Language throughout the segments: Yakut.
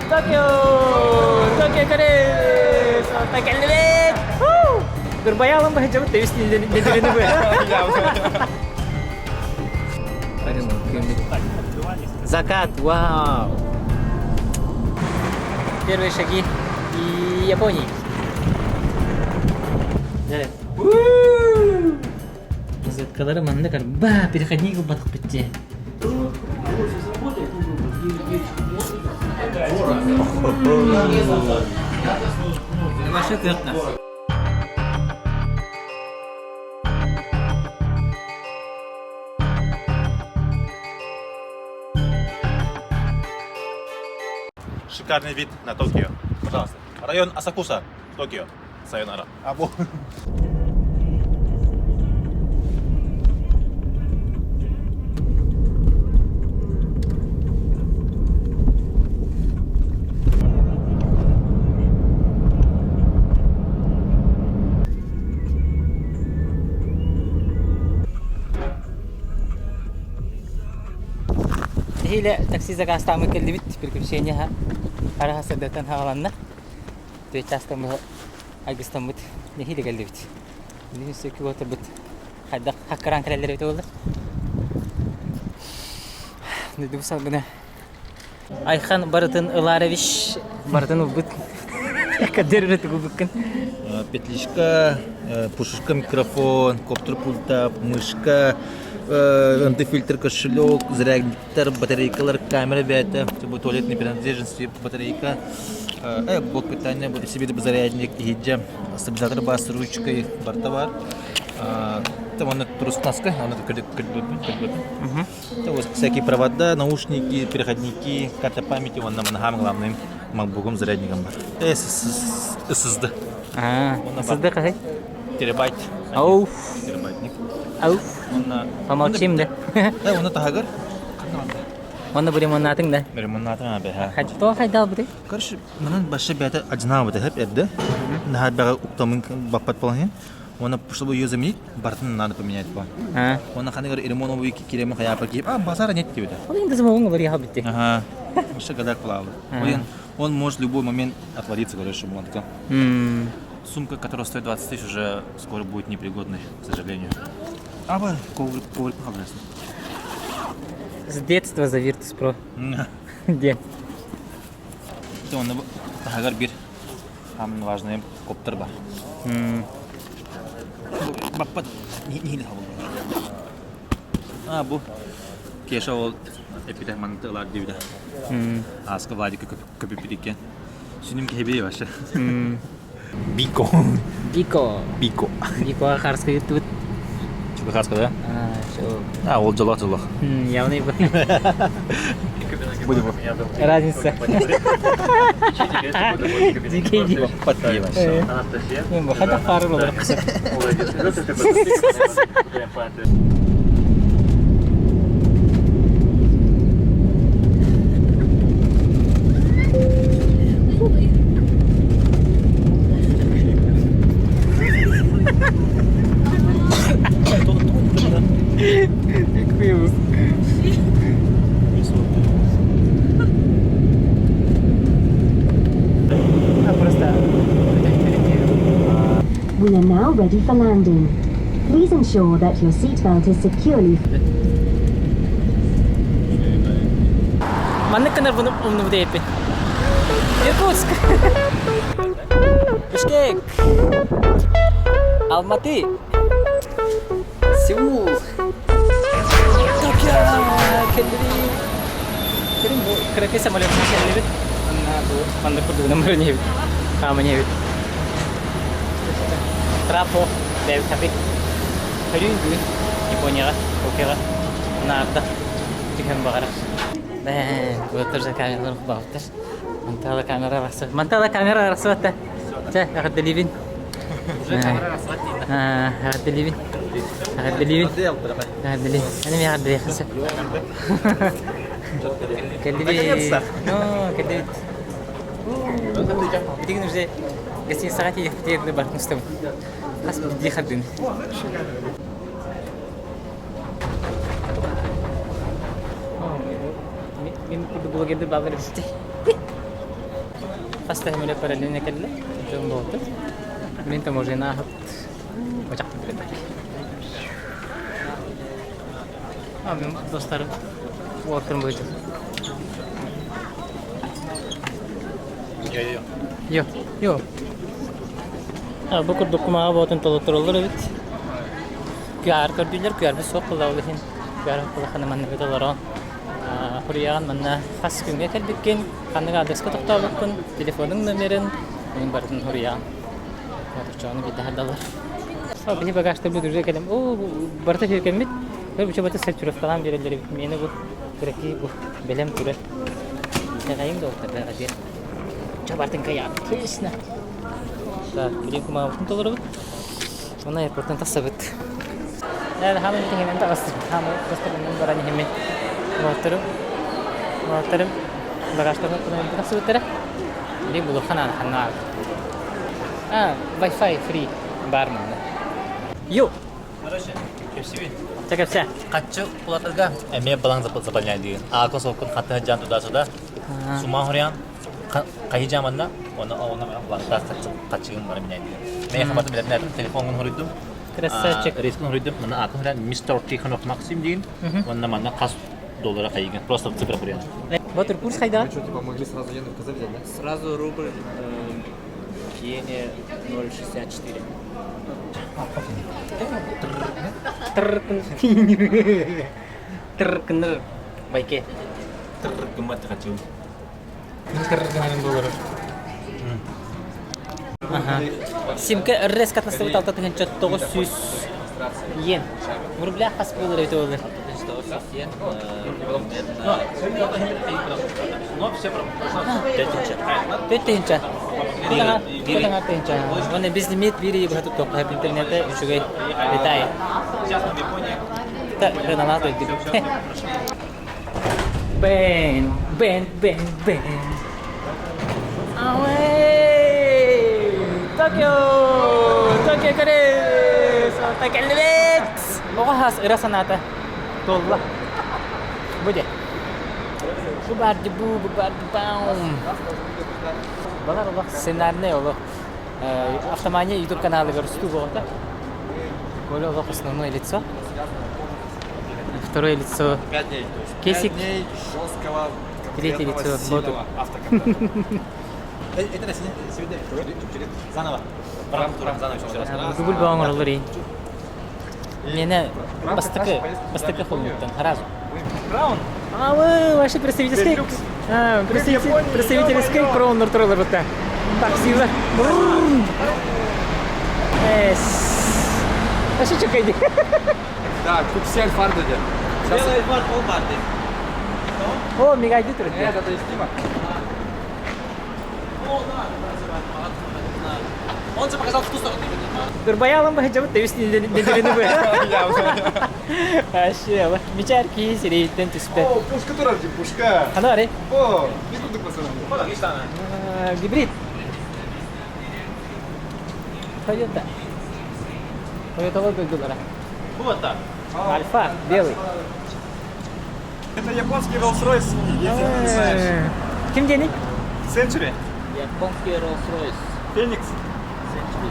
Токио! Токио көрөс! Кэллибит! Кырбайаалым баһыдьабыт тэбис неделени бу. Закат, вау! Первые шаги и Японии. Розеткалары маннык арба переходник ылбатахпыт дии. Вообще кыахна. Шикарный вид на Токио. Пожалуйста. Район Асакуса, Токио. Сайонара. Або. Нэһиилэ такси заказтааммыт кэллибит приключение араха сырдатан хааланна. Түөрт чаастан быһа айгыстаммыт нэһиилэ кэллибит. Билигин сөкү отурбут хайдах хаккараан кэлэллэр эбитэ буолла. Дойдубут салгына Айхан барытын ыларович барытын ылбыт. Кадыр тугубуккун. Петличка, пушечка микрофон, коптер пульта, мышка, антифильтр кошелек, зарядниктар, батарейкалар, камера бэйэтэ, туалетные принадлежности, батарейка, блок питания, себе зарядник, иһирдьэ, стабилизатор баар с ручкой, барыта баар. Там онно труснаска, аны көрдөрбүн. Всякие провода, наушники, переходники, карта памяти, онно самое главное, макбуком зарядником бар. SSD. А, SSD қай? Терабайт. Ауф. Терабайтник. Ауф. Онна Помолчим да. Да, онна тахагар. Онна буремоннатың да. Буремоннатың аби, ха. Хачто хайдал бу Короче, манан башы бәті одинаковый да хеп эрде. Нахар бәға уктамын баппат болан Оны, чтобы ее заменить, бартын надо поменять по. А. Оны ханигар Иремонову киреми хаяпа кип, а базара нет тебе. Ол енді зымауың бар яха бітті. Ага. Вообще гадак плавал. Он, он может в любой момент отвалиться, короче, чтобы он такой. Сумка, которая стоит 20 тысяч, уже скоро будет непригодной, к сожалению. А, бар, коврик, коврик похаблясың. С детства за Virtus Pro. Де. Оны тахагар бир самый важный коптер бар. Баппат не А, бу Кеша ол эпитех манты ылар дибиде. Аска Владика көпүп икен. Сүнүм кебей вообще. Бико. Бико. Бико. Бико харска ютуб. Чука харска, да? А, шо. А, ол жолақ жолақ. Явный Будем. Разница. Дикий. Баппат вообще. Хата фары болар. Просто We are now ready for landing. Please ensure that your seatbelt is securely Маннык гынар буну умнубут эппин. Иркутск. Бишкек. Алматы. Сеул. Токио. Кэллибит. Кэлин бу кыракый самолетка кэллибит. Манна бу маннык курдугунан баран иһэбит. Хааман иһэбит. Трапо бэйэбит хафи. Хөрүүн бүгүн Японияҕа, Токиоҕа наарда түһэн баҕарар. Бээ, вот тоже камералар баҕыттар. Мантала камера арахсыбат. Мантала камера арахсыбат да. Чэ, эҕэрдэлиибин. Уже камера арахсыбат дейін. Эҕэрдэлиибин. Эҕэрдэлиибин. Эҕэрдэлиибин. Аны мен эҕэрдэлиэххэ сөп. Кэллибит. Ну, кэллибит. Билигин уже гостиницаҕа тиийиэхпитигэр бартын устабын. Хас биирдии хардыыны. Мин курдук блогердыр бааллар эбит. Хас да самолет параллельно кэллэ. Дьон буолту. Мин таможена ааһыт. Очахтын билетак. А, мен достарым уолаттарым быһыытын. Йо-йо. Йо, йо. А, бу курдук кумааҕы боотун толоттороллор эбит. QR көрдүүллэр, QR-быт суох буолла ол иһин QR кулаханы манна бит олорон хуруйаҕын манна хас күҥҥэ кэлбиккин, ханнык аадырыска тохтообуккун, телефонуҥ номерын, онун барытын хуруйаҕын. Отуччоҕуну биирдэ хардаллар. Биһи багажтарбыт уже кэлэн, оо, барыта сүөкэммит. Бу бата сортировкалаан биэрэллэр эбит. Миэнэ бу кыракый бу бэлэм турар. Итэҕэйим да ол бэҕэдиэ. Чабартын кайаат. Отлично. Так, билин кумаабытын толоробут. Уонна аэропорттан тахсабыт. Хааман тиһинэн таҕыстым. Хааман тастарынан баран иһиммин. Уолаттарым, уолаттарым багажтарын тахсыбыттара. Билин булухан аана ханна А, Wi-Fi free баар манна. Ю! Короче, кэпсибин. Чэ кэпсээ. Хаччы улатырга эмиэ балаң заполняй диин. Аакын солкун хаты жан туда-сюда. Сума хорян хайы жаманна оны оны улаттар хачыгын бара минай диин. Мен хабатын билетин телефонгун хоруйдум. Красавчик. Рейскин хоруйдум. Мана аакын хорян мистер Тихонов Максим диин. Онна манна хас доллара хайыгын. Просто цифра хорян. Батыр курс хайда? Вы что, типа, могли сразу иены в КЗ взять, да? Сразу рубль к иене 0,64. Тыркыныр. Байке. Тыр гыммат хачыгын. Тыркынырын болор. Ага. Симка РС катастрофа 6900 йен. В рублях хас болор это болор. 900 йен. Но все Пятинча. Пятинча. Кутаңа пятинча. Оны безлимит бири бу тоққа интернетте үчүгэй летай. Та реналат өйдүк. Бен, бен, бен, бен. Away! Токио! Токио көрөс! Токио Оҕо хас ыра санаата туолла. Бу дьэ. Бу баар ди бу, бу баар ди баум. Балар олох сценарный олох. Автомания YouTube каналыгар устуу буолта. Коля олох основное лицо. Второе лицо 5 дней. То есть Кесик. 5 дней жесткого, Третье конкретного, лицо Боту. сильного автоконтента. Это сегодня заново. Заново еще раз. Дубль баҕар олор Мене бастакы бастакы холмуттан сразу. Краун? А вы ваши представительский а, представитель представительский Краун туралар бутта. Таксилар. Эс. А что чекай? Да, тут все альфарды где. Сейчас... О, мигайды турат. Нет, это из Тима. Он же показал в ту сторону. Дурбаялым бу жабыт тебис неделени бу. Вообще, мичар ки сирейтен түспе. О, пушка турар ди, пушка. Хана аре? О, не курдук пацаны. Гибрид. Тойота. Тойота дойдулара. Вот так. Альфа, белый. Это японский Rolls-Royce, если ты не знаешь. Ким дени? Century. Японский Rolls-Royce. Феникс.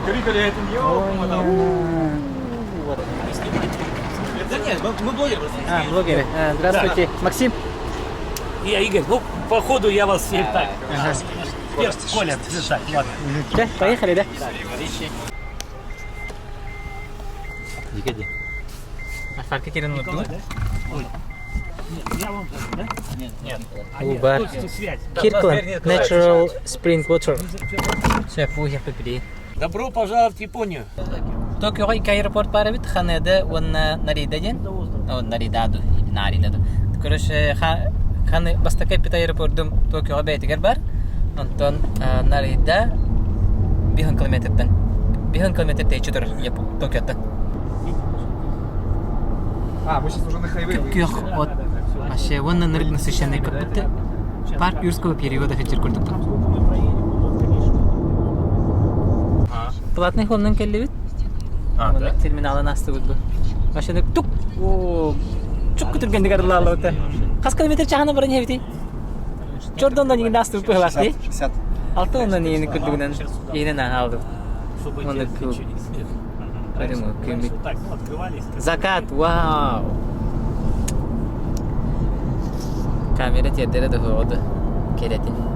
Крикали это не Да нет, мы блогеры просто. А, блогеры. А, Здравствуйте. Максим. Я Игорь, ну, походу я вас всех так. Коля, так, ладно. Да, поехали, да? Дикеди. Альфа кирен олордуҥ? Я вам да? Нет, нет. Уу баар. Тут связь. Kirkland Natural Spring Water. Все, фу, я попили. Добро пожаловать в Японию. Токиоҕа икки аэропорт баар эбит, Ханеда уонна Нарида диэн. О, Нарида ду, или Нарида ду. Короче, ханы бастакы эппит аэропордум Токиоҕа бэйэтигэр бар. Онтон Нарида 5 километртан. 5 километр тэйчи турар Токиоттан. А, мы сейчас уже на хайвей Күөх от. Вообще, уонна нырык насыщенный, как будто парк юрского периода хэтир курдук. Платный холлунан кэллибит. Уонна терминалын астыбыт бу. Машина тук чук күтүргэнник арыллааллыбыта. Хас километр чаһына баран иһэбитий? Чордоннон иҥин астыбыт быһылаах дии. 60. Алта оннон иҥин күрдүгүнэн иһинэн ааһаалдыбыт. Уонна күммүт. Закат, вау! Камера тиэрдэрэ да суоҕа кэрэтин.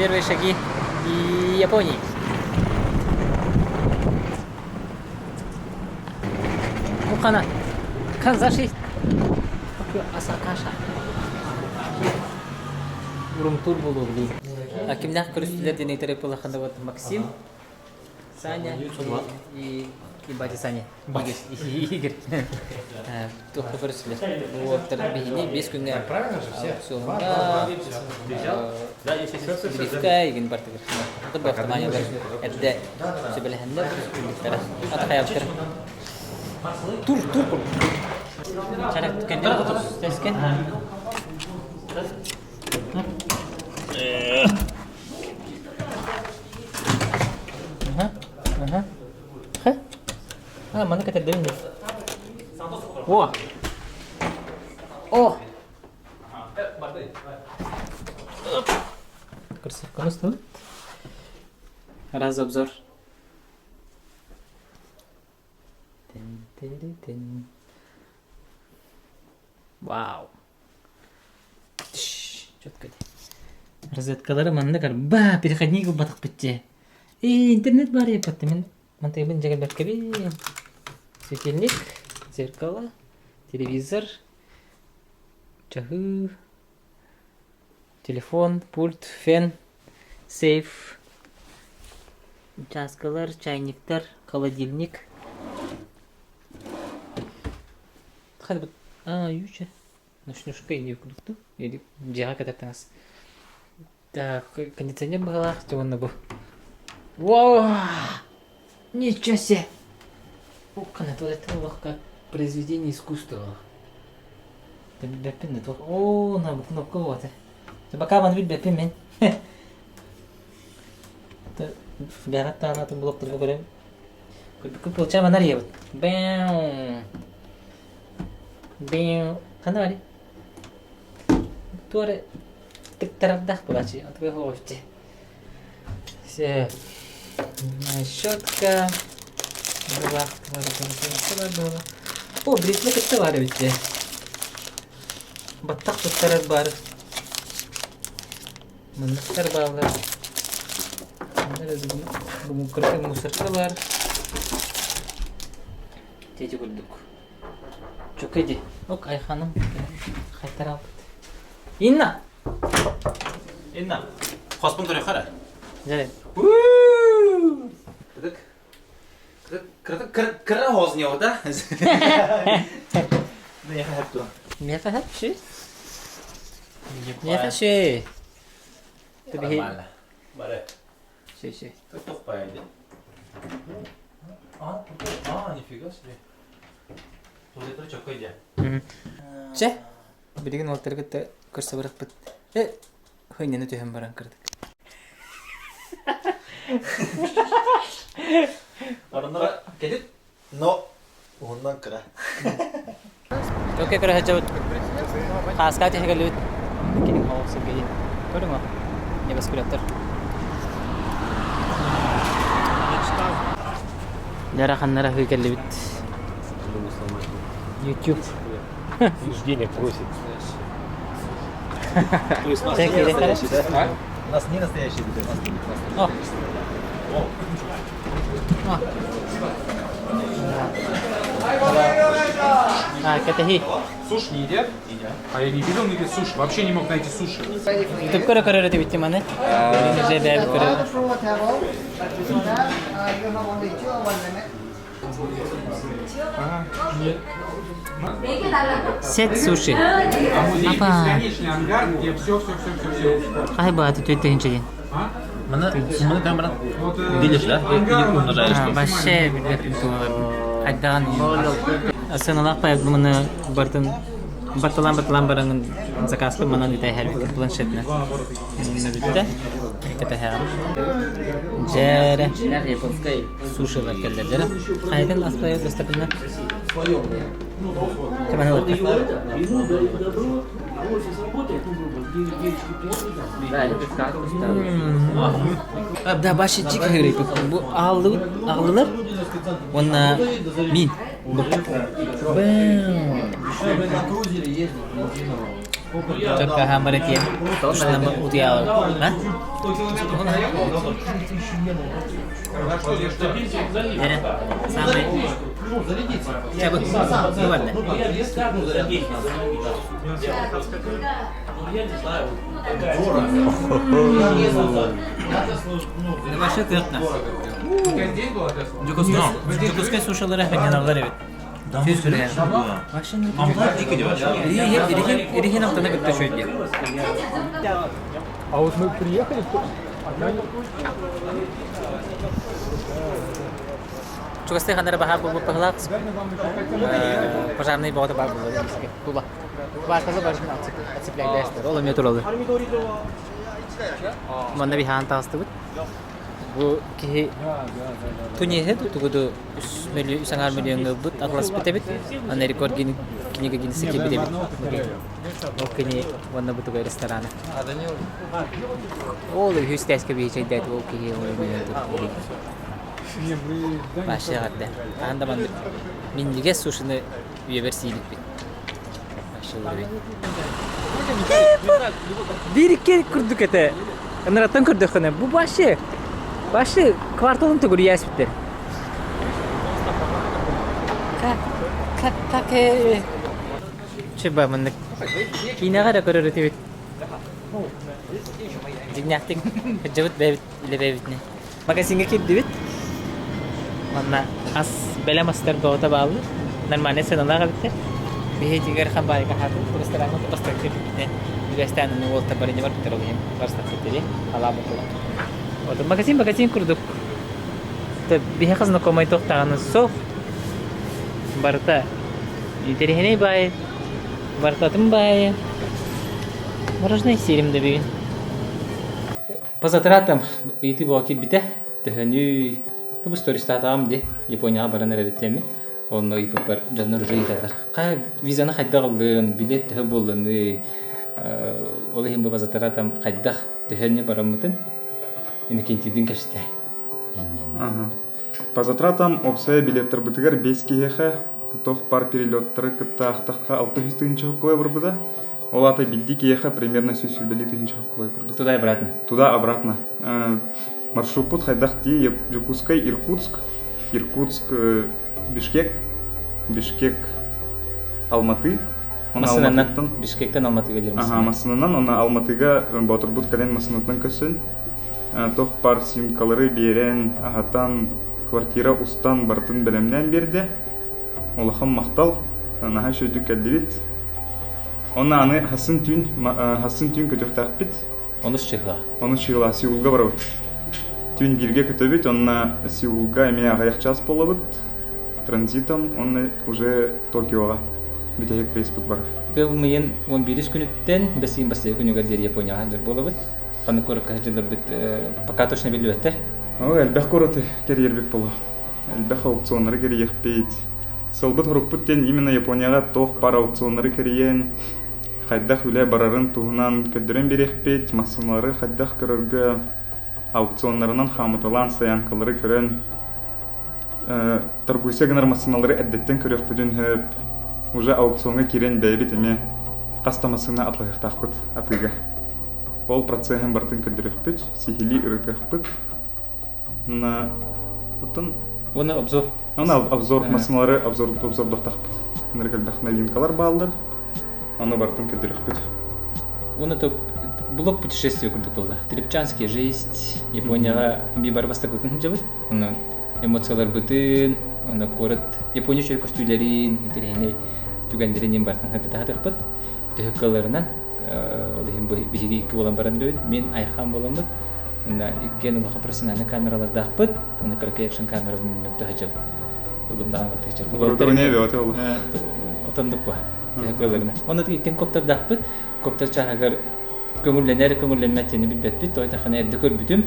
Первые шаги Японии. Бу хана? Канзаши. Асакаша. Рум-тур буолуо блин. А кимнээх көрүстүлэр диэн ыйытар буоллаххына вот Максим, Саня и батя Саня. Игорь. Игорь. Туохха көрүстүлэр. Бу уоттар биһини 5 күҥҥэ Правильно же все? аукциоҥҥа Дрифтка игин бартыгар. Аты бу эрдэ сүбэлэһэннэр күндүктэрэ. Аты хайабыттар. Тур, тур. Чарак кэннер тескен. Ага, ага. Ха? А, маны кэтэрдэбин дии. О! О! Кроссовканы тут. Раз обзор. Тин-тири-тин. Вау. Четко. Розеткалары маннык арба переходник ылбатахпыт дии. Ээ, интернет баар эппэтти мин мантыйбын дьэгэлбэккэбин. Светильник, зеркало, телевизор, чаһыы, телефон, пульт, фен, сейф, чааскалар, чайниктар, холодильник. А, юча. Ночнушка или кудукту, или дьиэҕэ кэтэр таҥас. Так, кондиционер быһалаах уонна бу. Вау! Ничего себе! Уккана туалеттан как произведение искусства. Билбэппин да О, на бу кнопка вот. Пока маны билбэппин мин. Бэҕэт таанатын блоктарга көрөм. Көрбүккүн получаем анар ебут. Бэм. Бэм. Ханна бari? Туора тыктарардах булачы. Атыга хоҕуччу. Все. Щетка. Была. Была. О, бритва кытта бар эбит Баттах туттарар бар. Манныктар бааллар. Манна мусорка бар. Тети курдук. Чөкө ди. Ок, Айханым. Хайтаралбыт. Инна! Инна. Хоспун көрө хара. Жарай. Кырдык. Кырдык кыра хозньо, да? Не хәп Миэхэ хөп Миэхэ ши. Нормально. Баре. Ши ши. Тохпайды. А, а, нифига себе. Туалеттер чөккө дьэ. Чэ, билигин уолтары кытта көрсө барахпыт. Э, хынньаны түһэн баран кырдык. Ороннора кедит? Но уһуннан кыра. Окей, көрө сылдьабыт. Хааска түһэ Кини ол сиргэ Көрүҥ ол. Небоскребтер. Жараханнара хыы кэллибит. YouTube. Денег просит. То есть у нас Чек, не или настоящий, да? У нас не настоящий у нас О. О. А, кэтэһии. Суши не едят? А я не видел нигде суши. Вообще не мог найти суши. YouTube көрө көрөр этибит маны. Же бэйэбит көрөр. For table, but this one, you have only 2 1 minute. Сет суши. Апа. Хай бааты түөт тыһыынча диэн. Маны маны там баран делишь, да? Или умножаешь? Вообще билбэппин туоларын. Хайдаҕын сыаналаах маны бартын батталаан батталаан баран заказпын манан үтэһэр планшетынан. Бүттэ. Кэтэһэҕин. Дьээрэ. Японскай Сушилар кэллэллэрэ. Хайатын аспайа бастакына. Да, башы чик Бу ааллылар уонна мин. Только хамар этиэн утуйаалар. Самый Вообще кыахна. Дьокуускай сушалара ханьаналлар эбит. Ириһин алтана кытта шөйдү. А вот мы приехали, Чугастай ханара баһаар буолбут баһылаах пожарный боҕото баар буолла тула. Кварталы барытын отцепляйдайстар. Ол эмиэ тураллар. Манна биһаан таҕыстыбыт. Бу киһи Туниһы тугуду үс аҥаар миллиоҥҥа ылбыт атласпыт эбит. Аны рекорд книга Гиннессе киирбит эбит. Ол кини уонна бу тугай ресторана. Ол үһүс тээскэ биһичэйдээт ол киһи Вообще эҕэрдэ. Хаһан да маннык минньигэс сушины үйэбэр сииликпит. Вообще уровень. Биир икки курдук этэ. Ыныраттан көрдөххүнэ, бу вообще вообще кварталын төгүрүйээспиттэр. Как как как Чыба маннык киинэҕэ эрэ көрөр этибит. Дьиҥнээхтик кырдьабыт бэйэбит илэ бэйэбитинэн. Магазиҥҥа киирдибит. Манна ас бэлэм астар бөҕөтө бааллар. Нормальнай сыаналаах эбиттэр. Биһиэтигэр хамбаайга хаатыбыт рестораҥҥа бастакы киирбитинэн үгэстээн аны уолтар барыня барбыттар ол иһин барыстахпыт халаабыт буолан. Вот магазин магазин курдук. Биһиэхэ знакомай туох даҕаны суох. Барыта интэриэһинэй баайы, барытатын баайы. Мороженое сиэрим да бүгүн. По затратам ыйытыы буола киирбитэ. Төһөнүй бу стористаатаҕым дии Японияҕа баран эрэбит Онно ыйыппыппар дьоннор уже ыйыталлар. Хайа визаны хайдах ыллын, билет төһө буолланый, ол иһин бу по затратам хайдах төһөнү бараммытын Иннокентийдин кэпсэтэ. По затратам уопсайа билеттарбытыгар 5 киһиэхэ туох пар перелеттары кытта аахтахха 600 тыһыынча холкуой барбыта. Ол аата биирдии киһиэхэ примерно 120 тыһыынча холкуой курдук. Туда и обратно. Туда обратно. Маршруппут хайдах дии Дьокуускай Иркутск, Иркутск Бишкек, Бишкек Алматы. Массыынанан Бишкектен Алматыга диир Ага, массыынанан, онно Алматыга Боотурбут кэлэн массыынаттан көссөн туох пар симкалары биэрэн, аһатан, квартира устан барытын бэлэмнээн биэрдэ. Улахан махтал, наһаа үчүгэйдик кэллибит. Онно аны хасын түүн хасын түүн көтүөхтээхпит. Онус чыһыла. Онус чыһыла Сеулга барабыт. Түүн бииргэ көтөбүт, онно Сеулга эмиэ аҕыйах час буолабыт. Транзитом, онно уже Токиоҕа бүтэһик рейспит барар. Мыйын 11 күнүттэн бэсиин бастакы күнүгэр диэри Японияҕа сылдьар буолабыт. Ханнык куоракка сылдьылларбыт пока точно биллибэттэр. Оо, элбэх куораты кэрийэрбит буолуо. Элбэх аукционнары кэрийиэхпит. Сылбыт-хорукпут диэн именно Японияҕа туох баар аукционнары кэрийэн, хайдах үлэ барарын туһунан көрдөрөн биэриэхпит, массыыналары хайдах көрөргө аукционнарынан хаамыталаан стоянкалары көрөн, торгуйса гынар массыыналары эрдэттэн көрүөхпүтүн сөп. Уже аукциоҥҥа киирэн бэйэбит эмиэ хас да массыына атлаһыахтаахпыт атыыга. Ол процеһын барытын көрдөрүөхпүт, сиһилии ырытыахпыт. На оттон Уонна обзор. Аны обзор массыыналары обзор обзордуохтаахпыт. Ынырык элбэх новинкалар бааллар. Аны барытын көрдөрүөхпүт. Уонна то блок путешествие курдук буолла. Трипчанский жизнь, Японияҕа би бар бастакытын сылдьабыт. Онно эмоцияларбытын, Онно куорат Япония үчүгэй көстүүлэрин, интэриэһинэй түгэннэрин иһин барытын сырдатаһатыахпыт. Төһө кыалларынан, ол иһин биһиги икки буолан баран эрэбит. Мин Айхан буоламмыт. Уонна иккиэн улахан профессиональнай камералардаахпыт. Уонна кыракый экшн камерабын минньүк туһачым. Ылым даҕаны баттыһычым. Отондук бу. Төһө кыалларынан. Онно иккиэн коптердаахпыт. Коптер чааһыгар көҥүллэнэр көҥүллэммэт диэни билбэппит. Той тахана эрдэ көрбүтүм.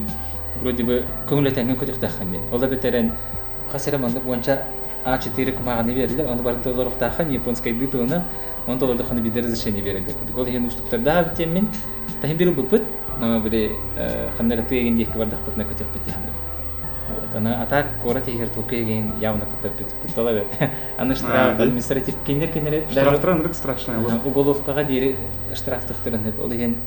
Вроде бы көҥүллэтээҥҥин көтүөхтээххин диэн. Ол эбэтэр хас эрэ маннык уонча А4 кумааҕыны биэрэллэр, ону барыта толоруохтааххын японскайдыы тылынан, ону толордоххуна биирдэ разрешение биэрэллэр. Ол иһин уустуктардаах эбит диэммин, таһын биир ылбыппыт, но били ханна эрэ тыа эгин диэки бардахпытына көтүөхпүт диэн Вот, аны а так куорат иһигэр толку эгин явно көппөппүт куттала эбит. Аны штраф административ кинилэр кинилэри Штрафтара ынырык страшная вот. Уголовкаҕа диэри штраф төхтөрөн ол иһин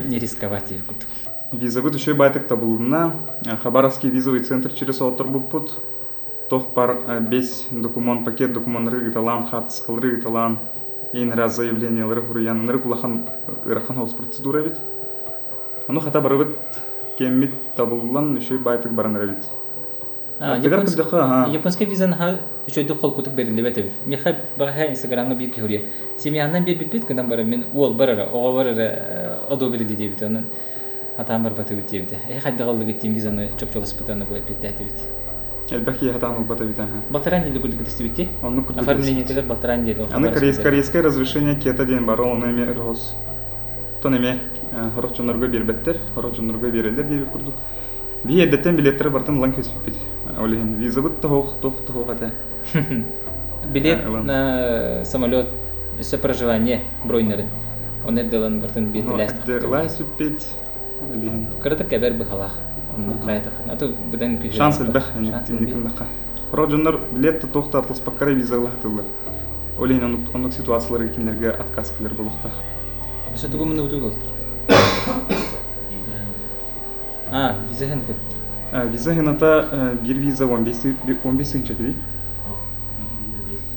не рисковать диэбит курдук. Визабыт үчүгэй баайтык табылынна. Хабаровский визовый центр через олорбуппут. Тох пар бес документ, пакет документары ыыталаан, хаартыскалары ыыталаан, ең раз заявлениялары хуруйан, ынырык улахан ыарахан соҕус процедура эбит. Ону хата барыбыт кэммит табыллан үчүгэй баайтык баран эрэбит. Японскай виза наһаа үчүгэйдик холкутук бэриллибэт эбит. Миэхэ бэҕэһээ Инстаграмҥа биир киһи суруйар. Семьянан биэрбиппит гынан баран мин уолбар эрэ, оҕобор эрэ одобрили диэбитэ. Онон хатаан барбатыбыт диэбитэ. Эһи хайдах ыллыгыт диэн визаны чопчуласпыта бу эппиэттээтибит. Элбэх киһи хатаан ылбат эбит аха. Балтараа неделя курдук истибит Оннук курдук. Оформлениетыгар балтараа неделя. Аны корейское разрешение кета диэн бар, ону эмиэ өрөһөс. Тон эмиэ сорох дьоннорго биэрбэттэр, сорох дьоннорго биэрэллэр диэбит курдук. Биһи эрдэттэн билеттары барытын ылан кэспиппит. Ол иһин визабыт тоһуох, туох тоһуох этэ. Билет на самолет, өссө проживание броньнарын. Оны эрдэ ылан барытын биэтилээстэх. Ылаа сүппит. Ол иһин. Кыратык кэбэр быһалаах. Оннук хайатах. А то быдан күһү. Шанс элбэх инникиннэххэ. Хорох дьоннор билет да туох да атласпаккара виза ылаһатыллар. Ол иһин оннук ситуацияларга кинилэргэ отказ кэлэр буолуохтаах. Өссө тугу муну утуй А, виза ханнык? Виза хыната биир виза 15 15 тыһыынча дии.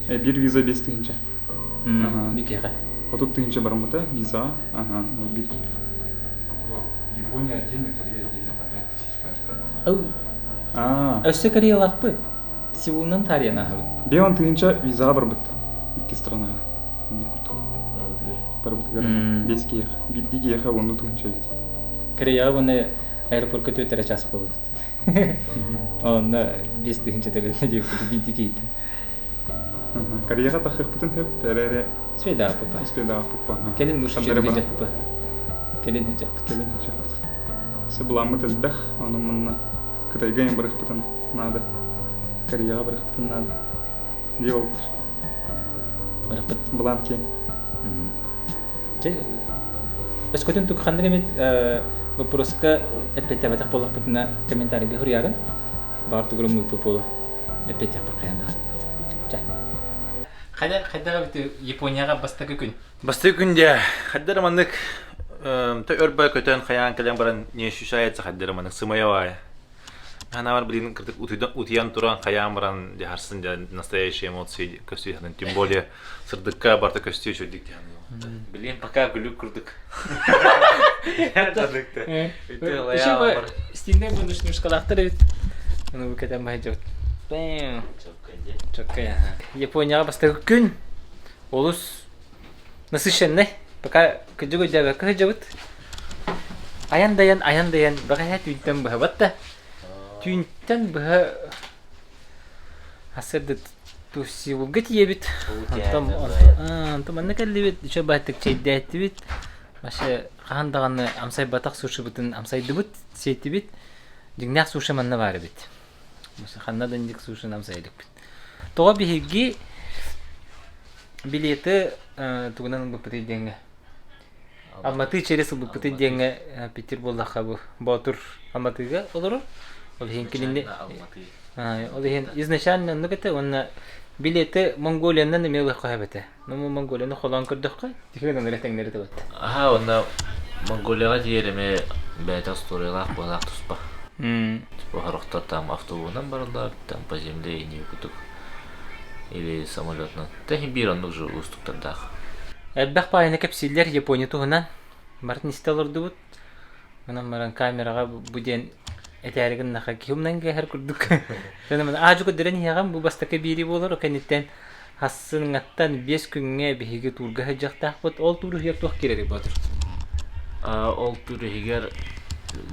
Биир виза 5 тыһыынча. Биир киһиэхэ. 30 тыһыынча бараммыта виза. Ага, биир киһиэхэ. Япония отдельно, Корея отдельно по 5 тысяч каждая. А. Өссө Кореялаахпыт. Сеулунан таарыйан ааһабыт. 5 тыһыынча визаҕа барбыт. Икки странаҕа. Оннук курдук. Барбытыгар. Бес киһиэхэ. Биирдии киһиэхэ 10 тыһыынча эбит. Кореяҕа уонна аэропорка түөрт эрэ час буолбут. Онно 5 тыһыынча төлөнө диэбит биирдии киһиттэн. Кореяҕа тахыахпытын сөп, эрээри Успейдаахпыппа. Успейдаахпыппа. Кэлин сылдьыахпыт. Кэлин сылдьыахпыт. Кэлин сылдьыахпыт. Сөбүлааммыт элбэх, онон манна Кытайга эҥин барыахпытын наада. Кореяҕа барыахпытын наада. Дии буолтар. Барыахпыт. Былаан киэҥ. Чэ, өскөтүн тук ханнык эмит вопроска эппиэттээбэтэх буоллахпытына комментарийга суруйаарыҥ. Баар тугурум мыыппыт буолуо. Эппиэттиэхпит хайаан даҕаны. Чэ. Хайда хайдах эбит Японияҕа бастакы күн? Бастакы күн дьэ, хайда эрэ маннык өр бай көтөн хайаан кэлэн баран не ощущается хайда эрэ маннык сымыйа баайа. Санаабар блин кырдык утуйан туран хайаан баран дьэ харсын дьэ настоящие эмоции көстүү тем более сырдыкка барыта көстүү үчүгдүк дьэ Блин, пока күлүк курдук. Еще стильный мышкалаахтар эбит. Ону бу кэтэн баһыйдьабыт. Бэм. Чоккай. Японияҕа бастакы күн олус насыщенный. Пока кыдьык өйдөөбөккө сылдьабыт. Айан дайан, айан дайан, бэҕэһээ түүнтэн быһабат да. Түүнтэн быһа сырдыт Сеулга тиийэбит. Онтон онтон манна кэллибит, үчүгэй баһыттык чэйдээттибит. Вообще хаһан даҕаны амсайбатах сушибытын амсайдыбыт, сиэтибит. Дьиҥнээх суши манна баар эбит. Ханна да инник суши амсайа иликпит. Тоҕо биһиги билеты тугунан ылбыппытый диэҥҥэ Алматы через ылбыппытый диэҥҥэ Питер буоллахха бу Боотур Алматыга олорор. Ол иһин кинини ол иһин изначально оннук этэ уонна билеты Монголиянан эмиэ ылыахха сөп этэ. Но Монголияны холоон көрдөххө тихэ гынан тэҥнэри табат. Аха уонна Монголияҕа тиийэр эмиэ бэйэтэ остуоруйалаах быһалаах туспа. Типа сорохтор там автобуһунан бараллар, там по земле и не курдук. Или самолетунан. Тэһин биир оннук же уустуктардаах. Элбэх баайыны кэпсииллэр Япония туһунан. Барытын истэ олордубут. Онон баран камераҕа бу диэн Этээри гыннаха киһи умнан кээһэр курдук. Аадьу көрдөрөн иһэҕин бу бастакы биири буолар, о кэнниттэн хассыҥҥаттан 5 күҥҥэ биһиги туурга сылдьыахтаахпыт. Ол туур иһигэр туох киирэрий Боотур? Ол туур иһигэр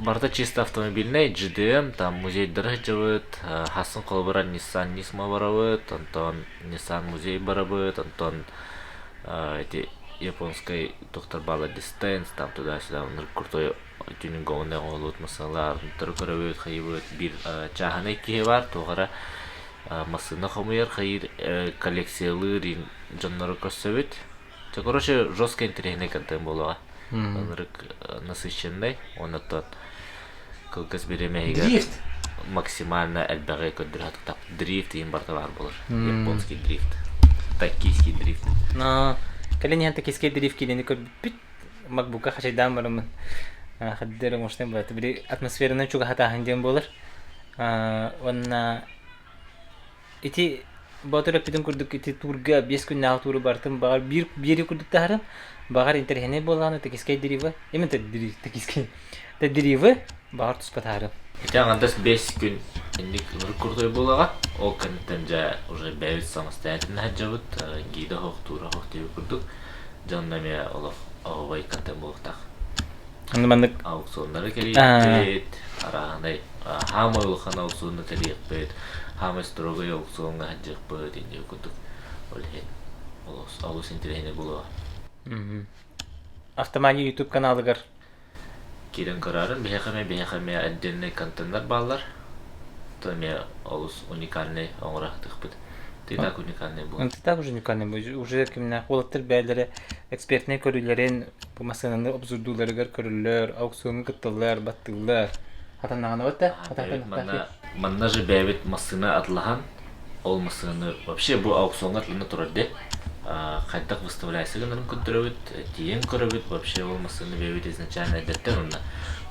барыта чисто автомобильнай, GDM, там музейдары сылдьабыт, хассын холобура Nissan Nismo барабыт, онтон Nissan музей барабыт, онтон эти японскай доктор баала Distance, там туда-сюда, крутой тюнинговнай оҥоһуллубут массыыналар көрөбүт, хайыбыт. Биир чааһынай киһи баар, туох эрэ массыына хомуйар, хайыыр коллекциялыыр дьоннору көрсөбүт. Чэ, короче, жесткий интэриэһинэй контент буолуоҕа. Ынырык насыщенный, оннуттан кылгас бириэмэ иһигэр Дрифт! максимально элбэҕи көрдөрө сатыктах. Дрифт иһин барыта баар буолар. Японский дрифт. Токийский дрифт. Но кэлин иһэн токийский дрифт киинэни көрбүппүт. Макбукка хачайдаан бараммын хаддары оҥостон барыта били атмосферанан чугаһатааһын диэн буолар. Уонна ити Боотур эппитин курдук ити туурга 5 күннээҕи тууру барытын баҕар биир биэри курдук таһарын баҕар интэриэһинэй буоллаҕына токийскай дривы именно токийский дривы баҕар туспа таһарын. Ити аҥардас 5 күн инник ынырык крутой буолаҕа. Ол кэнниттэн дьэ уже бэйэбит самостоятельно сылдьабыт, гида оһох, туура оһох диэбит курдук. Дьэ онно эмиэ олох оһуобай контент буолуохтаах. Аны маннык Аукционнары кэрийэхпит, арааһынай хаамай улахан аукционну тэрийиэхпит, хаамай строгай аукциоҥҥа сылдьыахпыт инники курдук. Ол иһин олус, олус интэриэһинэй буолуоҕа. Автомания YouTube каналыгар Киирэн көрөөрүн, биһиэхэ эмиэ биһиэхэ эмиэ отдельнай контеннар бааллар. То эмиэ олус уникальнай оҥоро сатыахпыт. Ты так уникальный был. Ты так уже уникальный был. Уже кимнээх уолаттар бэйэлэрэ экспертнэй көрүүлэрин бу массыынаны обзордууларыгар көрөллөр, аукциоҥҥа кытталлар, баттыыллар. Хатаннаҕына бата, Манна, манна же бэйэбит массыына атылаһан, ол массыынаны вообще бу аукциоҥҥа атылана турар дии. Хайдах выставляйся гынарын көрдөрөбүт, тиийэн көрөбүт, вообще ол массыынаны бэйэбит изначально эрдэттэн уонна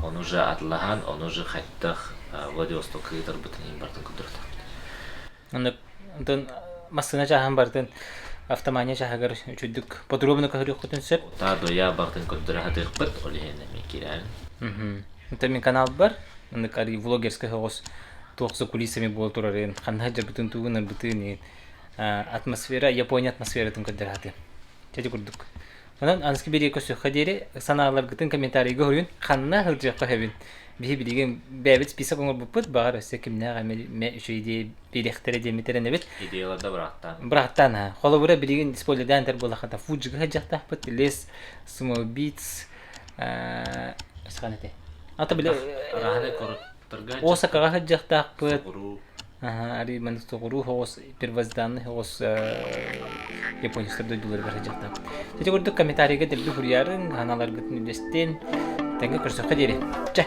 ону уже атылаһан, ону уже хайдах Владивостокка ыытарбытын иһин барытын көрдөрүөхтээхпит. Оннук онтон массыына чааһын барытын автомания чааһыгар үчүгдүк подробно көрүөххүтүн сөп. Та доя барытын көрдөрө сатыахпыт, ол иһин эмиэ киирээриҥ. Онтон мин каналбар оннук арый влогерскай соҕус туох за кулисами буола турарын, ханна сылдьарбытын, тугун ырбытын, атмосфера, Япония атмосфератын көрдөрө сатыам. Чэ курдук. Онон аныгы биэриигэ көрсүөххэ диэри санааларгытын комментарийга суруйун, ханна сылдьыахха сөбүн. Биһи билигин бэйэбит список оҥорбуппут, баҕар өссө кимнээх эмэ үчүгэй идея биэриэхтэрэ диэммит эрэнэбит. Идеяларда бырааттаан. Бырааттаан, аа. Холобура, билигин спойлердаан этэр буоллахха, Фуджига сылдьыахтаахпыт, Лес самоубийц, сахан этэй. Ата били Араһаны короттарга Осакаҕа сылдьыахтаахпыт. Аһа, арыы маннык соҕуруу соҕус первозданный соҕус японецтар дойдуларыгар сылдьыахтаахпыт. Ити курдук комментарийга дэлби суруйарын, ханаларгытын үллэстин, тэҥҥэ көрсөххө диэри. Чэ!